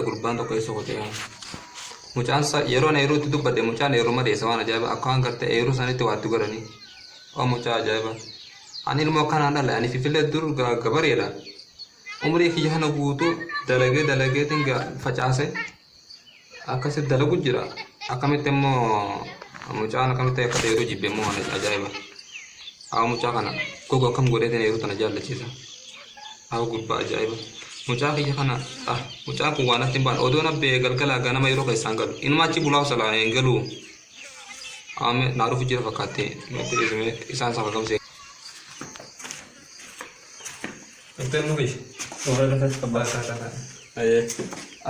Gurbaan tokko eessa kotee mucaan yeroo na yerootti dubbadhe mucaan yeroo madeessa waan ajaa'iba akka waan gartee yeroo sanitti waatti godhanii waan mucaa ajaa'iba. Ani ilmoo akkanaan dhala ani fifilee dur gabareedha. Umrii kiyya kana guutuu dalagee dalageetiin facaase akkasitti dalagu jira. Akkamitti immoo mucaan akkamitti akka ta'e yeroo jibbe immoo waan ajaa'iba. Haa mucaa kana gogo akkam godheetiin yeroo tana jaallachiisa. Haa gurbaa ajaa'iba. Mucaa kiyya kana ah mucaan kun waan natti hin baane odoo nabbee galgalaa ganama yeroo keessaan galu. Inuma achi bulaa salaa hin galu. Ame naa dhufu jira fakkaatti metti dhiisime isaan safa gamsee. Doktar Nubish.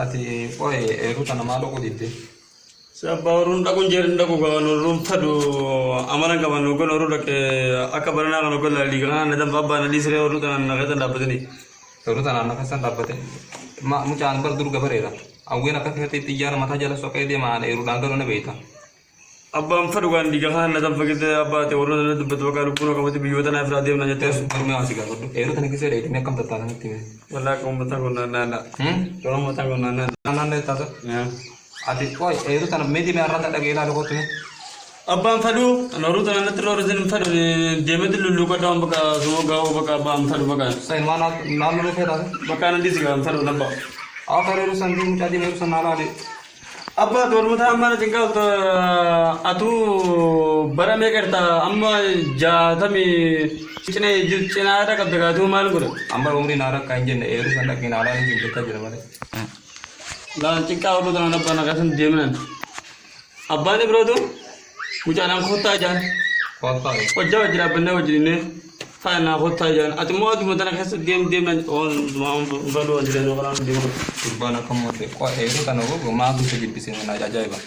Ati qoy eeruu tana maal dhuguu didde? Abbaa oruun dhaquun jeerin dhaqu qaban oruun fadu amala qaban ogon oruu dhaqe akka baranaa kan ogon laalii kana na danfa abbaa na dhiisiree oruu tanaan na keessan dhaabbatanii. Eeruu tanaan na keessan dhaabbate. Mucaan bar dur gabareedha. Hawwiin akka keessatti xiyyaara mataa jala soqee deemaan eeruudhaan galuu na beekta. Abbaan fadu kan dhiiga kana na danfa keessa abbaa ta'e oruu na dubbatu bakka lubbuun qabate biyyoota naaf irraa deemna jettee. Garuu waan si gaafadhu. Eeruu tana keessa dheedhimee akkam tattaananitti hime. Wallaa akka uummataa kun naannaa. Akka uummataa kun naannaa. Naannaa taata. Ati qoy eeruu tana meetii mee arrata dhagee ilaalu kootu mee. Abbaan fadhu oruu tana natti roorri sin fadhu deematti lulluuqadha waan bakka sumoo gaa'uu bakka abbaan fadhu bakka. Sayin waan naannoo dhufee taate. Bakka na dhiisi gaan fadhu nabba. Akka eeruu san mucaa deema eeruu san naa laale. Abbaa toormata amma na cinqaa atuu bara meeqa irta amma jaatamii cinee cinaadha qabda gaatuu maal godha. Amma umrii naa rakkaa hin jenne eeruu san dhaqee naa laalu hin jechaa jira malee. Laan cinqaa oruu tana abbaan akkasumas deemnan. Abbaan birootu mucaadhaan kottaa jaan. Kottaa. Hojjaa wajjin dhaabbannee wajjin faana kottaa jaan. Ati immoo aduma tana keessa deem deemnan oon faduu waan jireenya kanaan deemu. Gurbaan akka moote qo'a eeruu tana gogo maatu isa jibbisee na ajaa'iba.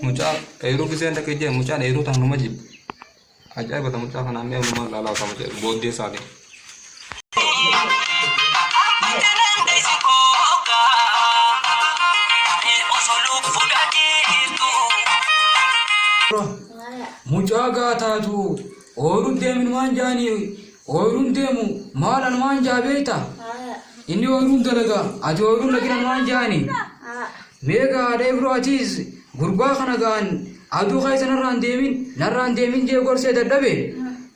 Mucaa eeruu giseen dhaqee jee mucaan eeruu tana numa jibba. Ajaa'iba ta mucaa kanaa mi'a numa laalaa qaba jedhu booddee isaati. Mucaa gaataatu ooyiruun deemin waan jaanii ooyiruun deemu maal an waan jaa beekta inni ooyiruun dalaga ati ooyiruun dhaqinan waan jaanii mee gaadha ibroo atiis gurbaa kana gaan aduu keessa narraan deemin narraan deemin jee gorsee dadhabe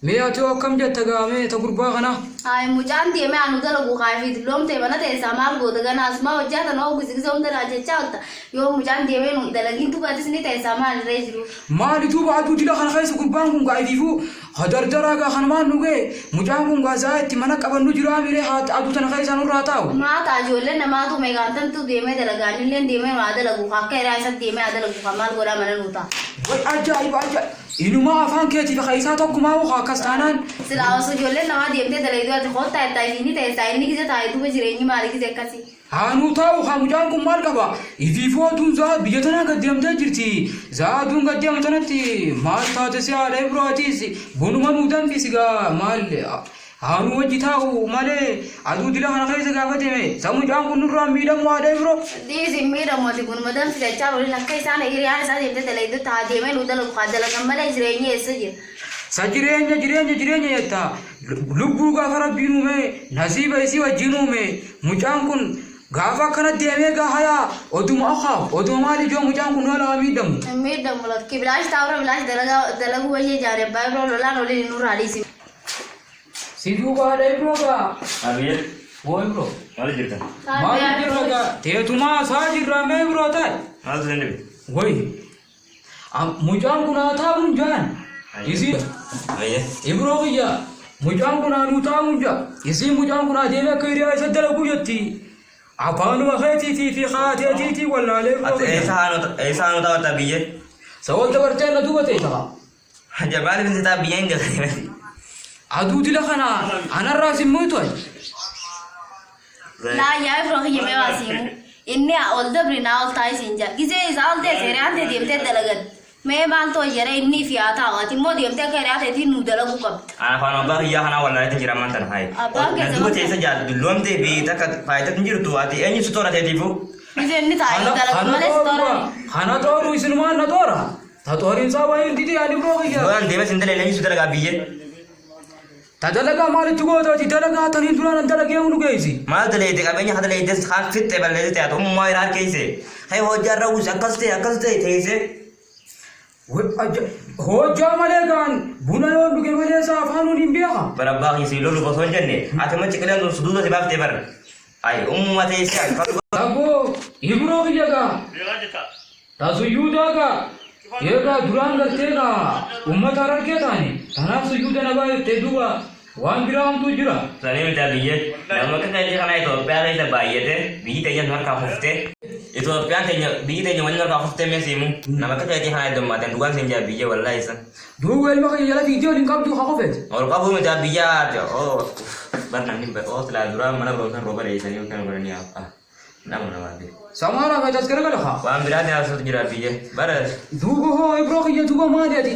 mee ati hoo akkam jetta gaa mee ta gurbaa kana. Hayi mucaan deemee anu dalagu kaafii dulloomtee mana teessaa maal goota ganaa asumaa hojjaa tana oo gisigisa hunda naa jechaa oolta yoo mucaan deemee nu dalagiin tuba atis ni teessaa maal irree jiru. Maali duuba aduu dila kana keessa gurbaan kun gaa ifiifuu hadardaraa gaa kanumaan nu ga'e mucaan kun gaa za'a itti mana qabannu jiraa miree haa aduu tana keessa nurraa taa'u. Maa ta'a ijoolleen namaatu meeqaantamtu deemee dalagaa innilleen deemee haa dalagu akka hiraa isatti deemee haa dalagu kan maal godhaa mana nuu ta'a. Way ajaa'iba ajaa'iba inumaa afaan keetii fi keessaa tokkumaa hoo akkas taanaan. Silaa osoo ijoolleen namaa deemtee dalagduu ati kottaa jettaa isiin ni teessaa inni gise taa'e duuba jireenyi maali gise akkasii. Haa nuu taa'u haa mucaan kun maal qaba ifiifuu aduun za'a biyya tanaa gad deemtee jirti za'a aduun gad deemu tanatti maal taate si haadha ibroo atiis bunuma nuu danfisi gaa maal haa nuu wajji taa'u malee aduu dila kana keessa gaafa deeme sa mucaan kun nurraa miidhamu haadha ibroo. Dhiisi hin miidhamu ati bunuma danfisi jechaa waliin akka isaan hiriyaan isaa deemtee dalagdutti haa deemee nuu dalagu haa dalagan malee jireenyi eessa jira. Sa jireenya jireenya jireenya jetta lubbuu gaafa rabbiin uume nasiiba isii wajjiin uume mucaan kun gaafa akkana deemee gaa hayaa oduma akaaf oduma maal ijoo mucaan kun haala haa miidhamu. Hin miidhamu lakki bilaash taa'urra bilaash dalagaa dalaguu bayyee jaare abbaa ibroo lolaan waliin nurraa dhiisi. Si duuba haadha ibroo gaa. Abiyyee Hoo ibroo. maal jirtan? Maal jirra gaa teetumaa isaa jirra mee ibroo taa'e. Maaltu sin dhibe? Wayi mucaan kun haa taa'uun jaan. Isii Ayyee. Ibroo kiyya mucaan kun haa nuu taa'uun jaa. Isiin mucaan kun haa deemee akka hiriyaa isa dalaguu jetti. Afaanuma keetiitii fi haateetiitii wallaalee ibroo Ati kiyya. eessa haanoo taa'atta biyyee? Sawal dabartee na duuba ta'e ta'a. Jabaan bineensa ta'a biyyee hin galee. Aduu dila kana anarraa simmuutu ay. Laa yaa ibroo kiyya mee waa siimu. Inni ol dabri naa ol taa'e siin jaa. Gisee isaa ol ta'e seeraan ta'e deemtee dalagan. Mee maaltu wayyaree inni fi haa taa'u ati immoo deemtee akka hiriyaa teetiin nu dalaguu qabda. Ana afaan abbaa kiyyaa kanaa wallaalee jira ammaan tana hayi. Abbaan Na keessa duuba bakka- teessa jaal dulloomtee fi takka faayidaa hin jirtu ati eenyu si toora teetiifu. Bifa inni taa'ee dalagu malee si toorani. Kana xooru isinumaan na xoora. Ta xooriinsaa waa hin didee ani biroo kiyya. Yoo an deemee sin dalee eenyu si dalagaa biyyee. Ta dalagaa maalitti gootaati dalagaa taniin duraan an dalagee hunu geessi. Maal daleete qabeenya haa daleetes haan fixxe balleessite ati ummaa irraa keesse. Hayi hojjaa irra uwwise akkas ta'e akkas ta'e teesse. Hojjaa malee gaan buna yoo dhuge malee isaa afaanuun hin beeka. Bara abbaa kiyya si loluuf osoo hin jenne ati machi qileen sun suduuda si baaftee bara. Hayi ummuma teesse akka Tabboo ibroo kiyya gaa. Ta suyyuudaa gaa. Eegaa duraan gartee gaa uummata harargee taane tanaaf suyyuuda na baay'attee duuba waan biraa hamtuu jira. Sanii miti biyyee nama akka keenya kana Itoophiyaa keessa baay'ate biyyi teenya nu harkaa kuftee Itoophiyaan teenya biyyi teenya wanni nu harkaa kuftee mee siimu nama akka keetii kana heddummaatan dhugaan siin jaa biyyee wallaahi isa. Duuba ilma kiyya jala fiigdee waliin qabdu haa qofeet. Ol qabuu miti biyyaa oo bar namni oo silaa duraa mana barumsaa rooba dheessanii yookaan godhanii haa nama namaati. Samaara feet as garagala haa. Waan biraa taasisuutu jira biyyee bara Duuba hoo ibroo kiyya duuba maali ati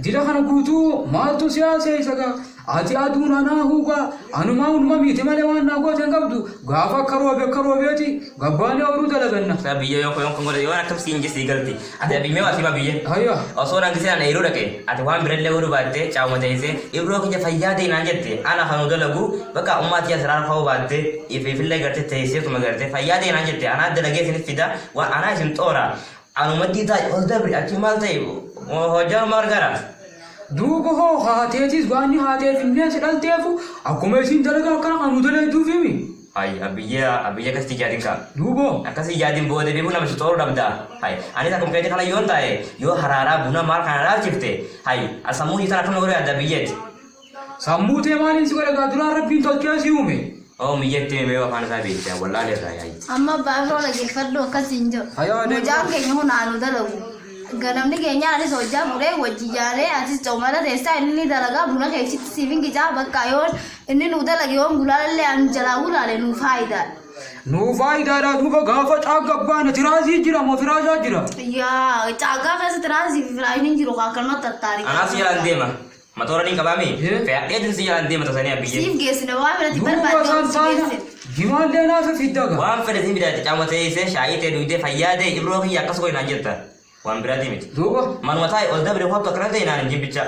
dila kana guutuu maaltu siyaasa isa gaa ati aduun anaa huugaa anumaa hunuma miite malee waan naa goote hin qabdu gaafa akka roobe akka roobeeti gabbaanee horuu dalaganna. Isaa biyyee yoo yoo kan godhe yoo akkam siin jessii galti ati abiyyee waa sima biyyee. Hayya. Osoo naan gisee ana yeroo dhaqe ati waan birallee godhu baatte caawuma teessee ibroo kiyya fayyaa ta'e naan jette ana kan dalagu bakka ummaa tiyya siraan ka'uu baatte ifiifillee gartee teessee tuma gartee fayyaa ta'e naan jette anaa dalagee isinif fida waan anaa isin xoora anumattii taa'e ol dabri achi maal ta'e hojjaa maal gargaara. Duuba hoo haateetis waan haateef innee si dhalteefu akkuma isiin dalagaa akkana kan nu dalaguuf himi. Hayi abiyyee abiyyee akkasitti yaadin kaa. Duuba Akkasii yaadin booda beekuu nama si xooruu dhabda. Hayi anis akkuma keetii kana yoon taa'e yoo haraaraa buna maal kana laalchifte hayi sammuu isaan akkuma godhu yaadda biyyeetti. sammuu tee maaliin si godhe gaa duraan rabbiin tolchee si uume. Oo miyyeetti mee afaan isaa beektaa wallaalee irraa yaayi. Amma abbaa biroo dhaggeeffadhu akkas hin jiru. Hayyaa deemu. Mucaan keenya kun haanu dalagu. Ganamni keenya anis hojjaa fuudhee wajji ijaaree atis coomana teessaa inni ni dalagaa buna keessitti siif hin qicaa bakka yoon inni nu dalage yoon gulaalallee an jalaa gulaale nuu faayidaadha. Nuu faayidaadha duuba gaafa caagga baana tiraasii jira moo firaashaa jira. Yaa caaggaa keessa tiraasii fi firaashiin hin jiru akkanumatti tattaari. Anaaf si jalaan deema. Matoora ni qabaami. Ee. Fe'adheetiin si jalaan deema tasanii abiyyee. Siif geessine waan fedhati Duuba barbaadde san si taana geessine. jimaallee naaf fiddaga. Waan fedhe si bidaate caama teessee shaayii ta'e dhugdee fayyaa ta'e ibroo kiyya akkas godhe naan jetta. Waan biraatii miti. Duuba Manuma taa'e ol dabre hoottu akkana ta'e naan hin jibbicha.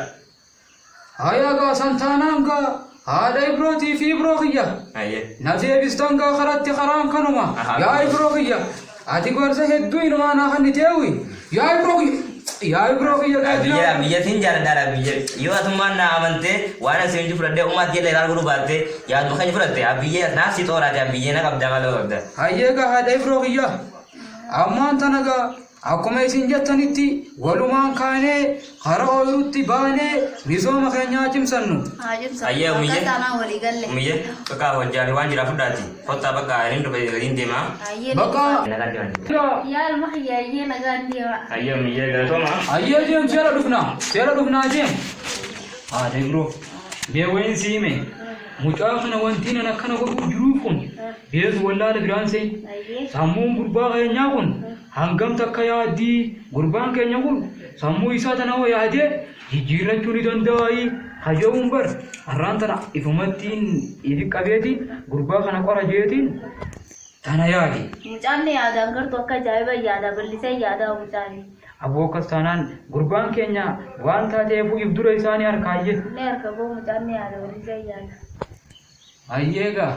hayyaa gaa san taanaan gaa haadha ibrootii fi ibroo kiyya. Hayyee. Na deebistan gaa karatti karaan kanuma. Aha. Yaa ibroo kiyya ati gorsa hedduu inumaa naa kan teewi. Yaa ibroo kiyya yaa ibroo kiyya gaa Abiyya jira. abiyya siin jaaladhaadha abiyya. Yoo atummaan na amantee waan asii hin fudhadhee uumaa jala ilaalu godhu baatte yaaduma keenya fudhatte abiyya naaf si xooraate abiyya na qabda maal qabda. Hayyee gaa haadha ibroo kiyya. Ammaan tana gaa akkuma isin jettanitti walumaan kaanee hara ooyiruutti baanee misooma keenyaa cimsannu. Haa cimsa. Hayyee Akka umiyyee. taanaan walii galle. Umiyyee bakka hojjaa fi waan jira fudhaati. Kottaa bakka inni dhufe gadiin deema. Hayyee. Bakka Nagaan deema. Yaa ilma kiyya hayyee nagaan deema. Hayyee umiyyee galatooma. Hayyee deem seera dhufnaa seera dhufnaa deem. Haadha ibroo mee wayin si hime mucaa kana wanti nan akkana godhuuf jiruuf kun beeku wallaala biraan seen Hayyee. sammuun gurbaa keenyaa kun hangam takka yaaddii gurbaan keenya kun sammuu isaa tana hoo yaadee jijjiirrachuu ni danda'ayi hayya'uun bar har'aan tana ifumattiin ifi qabeetiin gurbaa kana qora jeetiin tana yaadi. Mucaan ni yaadaan gartuu akka ajaa'iba yaada bal'isee yaadaa mucaan. Aboo akkas taanaan gurbaan keenya waan taateef if dura isaanii harkaayyee. Ni harka boo mucaan ni yaada bal'isee yaada. Hayyeegaa.